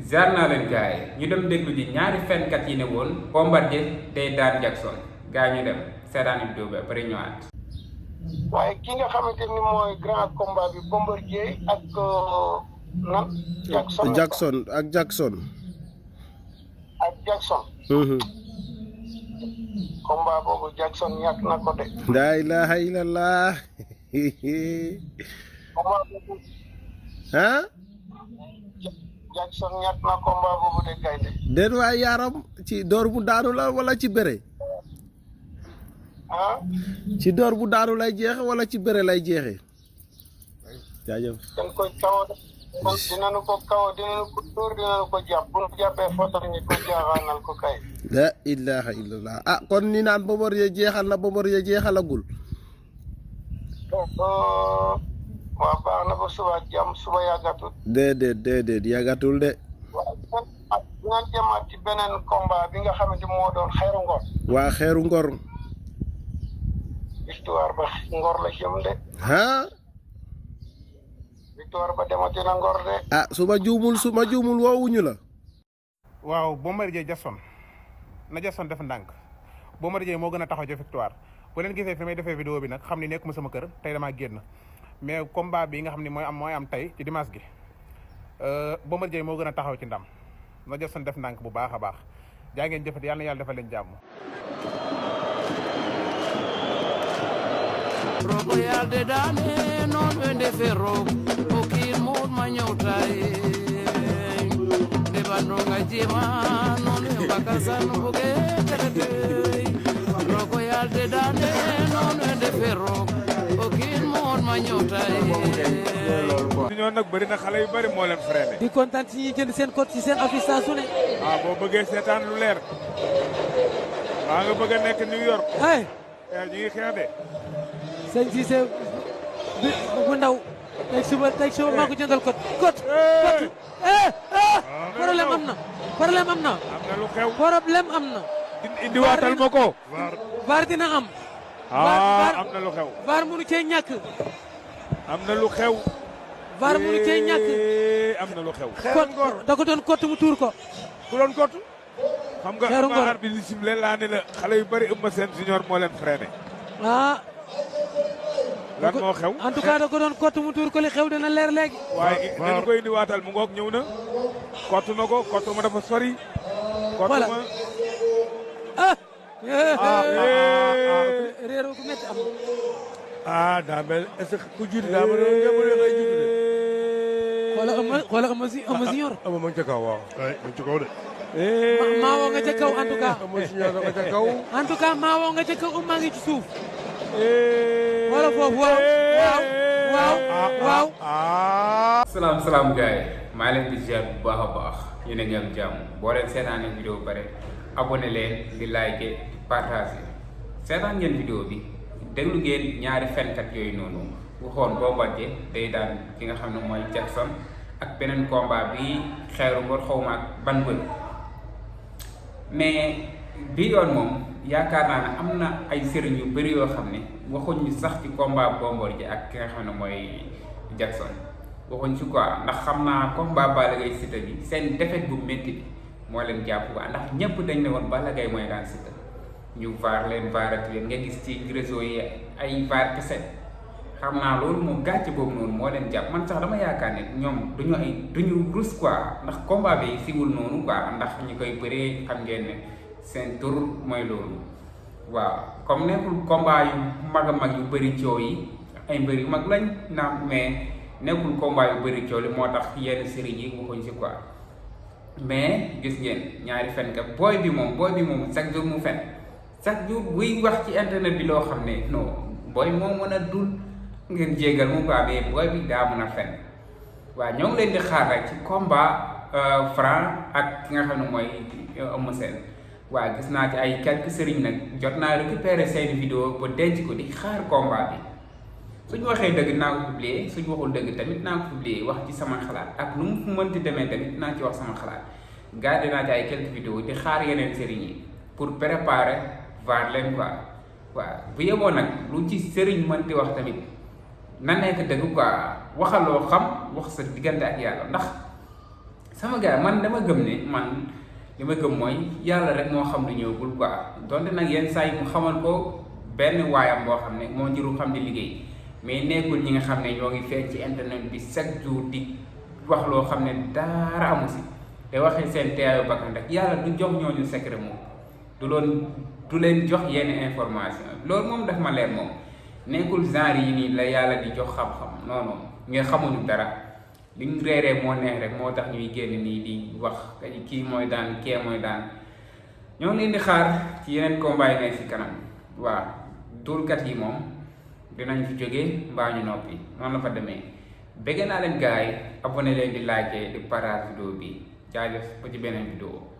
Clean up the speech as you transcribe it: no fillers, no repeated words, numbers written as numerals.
jaar naa leen gars yi ñu dem déglu ji ñaari fenkat yi ne woon Bombardier day daan Jackson gars ñu dem seetaan vidéo bi après ñëwaat. waaye ki nga xamante ni mooy grand combat bi Bombardier ak nan. Jackson. combat boobu Jackson ñàkk na ko de. laa ilaaha illallah. combat boobu. ah. Jackson ñàkk na combat boobu de gaynde. déet waay yaaram ci door bu daanu la wala ci bëre. ah. ci door bu daanu lay jeexe wala ci bëre lay jeexe. jaajëf. dañ koy kaw dinañu ko kaw dinañu ko dóor dinañu ko jàpp bu ñu jàppee foto ñu ko jaaxaanal ko kay. la ilaha illallah ah kon ni naan Bombardier jeexal na Bombardier jeexalagul. waaw baax na ba suba jàmm suba yàggatul. déedéet yàggatul de. waaw dinañ jëmaat ci beneen combat bi nga xamante moo doon xeeru ngor. waa xeeru ngor. victoire ba ngor la jëm de. ah. victoire ba demati na ngor de. ah su ma juumul woowuñu la. waaw Bombardier Jackson na Jackson def ndànk Bombardier moo gën a taxaw ci victoire bu leen gisee fi may defee vidéo bi nag xam ni nekkuma sama kër tey damaa génn mais combat bi nga xam ni mooy am tey ci dimanche gi Bombardier moo gën a taxaw ci ndam na Jackson def ndànk bu baax a baax jaa ngeen jëfati yàlla na yàlla defal leen jàmm. rogo yalde dane non wende ferro o kiin mood ma ñewtaye nde bandonga jema non we bakasan boge terete rogo yalde dane non wende ferro o kiin mood ma ñewtaye ñoo nag bëri na xale yu bëri moo leen freiné. di kontaan ci ñi jënd seen code ci seen affiche saa su ne. boo bëggee seetaan lu leer maa nga bëgg a nekk New York. hey ñu ngi xeex de. sëñ Cissé bu ndaw tey suba maa ko jëndal code problème am na am na lu xew. problème am na. indiwaatal ma ko. VAR dina am. am na lu xew. VAR mënu cee ñàkk. am na lu xew. VAR mënu cee ñàkk. am na lu xew. code da ko doon code mu tuur ko. ku doon code. xam nga xeeru ngor arbitre bi sifflé laa ne la xale yu bëri Eumeu Sène junior moo leen freiné. lan moo xew. en tout cas da ko doon code mu tuur ko li xew dina leer léegi. waaye dañu koy indiwaatal mu ngoog ñëw na. code na ko code ma dafa sori. voilà code ma. réeroo gu métti am. daa mel est-ce que ku jiitu daa mel ne ngay jiitu de. xoolal Eumeu Junior. Eumeu mu ngi ca kaw waaw. mu ngi ca kaw de. Maawoo nga ca kaw en tout cas. Eumeu Junior nga ca kaw. en tout cas Maawoo nga ca kaw maa ngi ci suuf. wala foofu waaw. salaam gars yi maa leen di ziar bu baax a baax yéen a ngi am jàmm boo leen seetaanee vidéo ba pare abonné leen di like di partager seetaan ngeen vidéo bi déglu ngeen ñaari fenkat yooyu noonu waxoon Bombardier day daan ki nga xam ne mooy Jackson ak beneen combat bi xeeru ngor xawma ak ban bët mais bii yoon moom yaakaar naa ne am na ay sëriñ yu bëri yoo xam ne waxuñ ñu sax ci combat Bombardier ak ki nga xam ne mooy Jackson waxuñ ci quoi ndax xam naa combat Balla Gaye Siteu bi seen défaite bu métti bi moo leen jàpp quoi ndax ñëpp dañ ne woon Balla Gaye mooy daan Siteu ñu vaar leen vaarati leen nga gis ci réseau yi ay vaar kese xam naa loolu moom gàcce boobu noonu moo leen jàpp man sax dama yaakaar ne ñoom duñu rus quoi ndax combat bi siwul noonu quoi ndax ñi koy bëree xam ngeen ne seen tur mooy loolu waaw comme nekkul combat yu mag a mag yu bëri coow yi ay mbër yu mag lañ naam mais nekkul combat yu bëri coow li moo tax yenn sëriñ yi waxuñ si quoi mais gis ngeen ñaari fenkat booy bi moom chaque jour mu fen chaque jour buy wax ci internet bi loo xam ne non booy moo mën a dul ngeen jégal mu quoi mais booy bi daa mën a fen waaw ñoo ngi leen di xaar rek ci combat Franc ak ki nga xam ne mooy Eumeu Sène waaw gis naa ci ay quelques sëriñ nag jot naa récupérer seeni vidéo ba denc ko di xaar combat bi suñu waxee dëgg naa ko publier suñu waxul dëgg tamit naa ko publier wax ci sama xalaat ak lu mu fu mënti demee tamit naa ci wax sama xalaat gardé naa ci ay quelques vidéos di xaar yeneen sëriñ yi pour préparer vaar leen quoi waaw bu yeboo nag lu ci sëriñ mënti wax tamit na nekk dëgg quoi waxaloo xam wax sa diggante ak yàlla ndax sama gars man dama gëm ne man li ma gëm mooy yàlla rek moo xam lu ñëwagul quoi donte nag yenn saa yi mu xamal ko benn waayam boo xam ne moo njëru xam di liggéey mais nekkul ñi nga xam ne ñoo ngi feeñ ci internet bi chaque jour di wax loo xam ne dara amu si te waxee seen teeyaayu bakkan rek yàlla du jox ñooñu secret moom du leen jox yenn information loolu moom daf ma leer moom nekkul genre yi nii la yàlla di jox xam-xam non non nga xamuñu dara li ñu reeree moo neex rek moo tax ñuy génn nii di wax kii mooy daan kee mooy daan ñoo ngi leen di xaar ci yeneen combat yi nekk si kanam waaw dóorkat yi moom dinañ fi jógee mbaa ñu noppi noonu la fa demee bëgg naa leen gars yi abonné leen di like di partage vidéo bi jaajëf ba ci beneen vidéo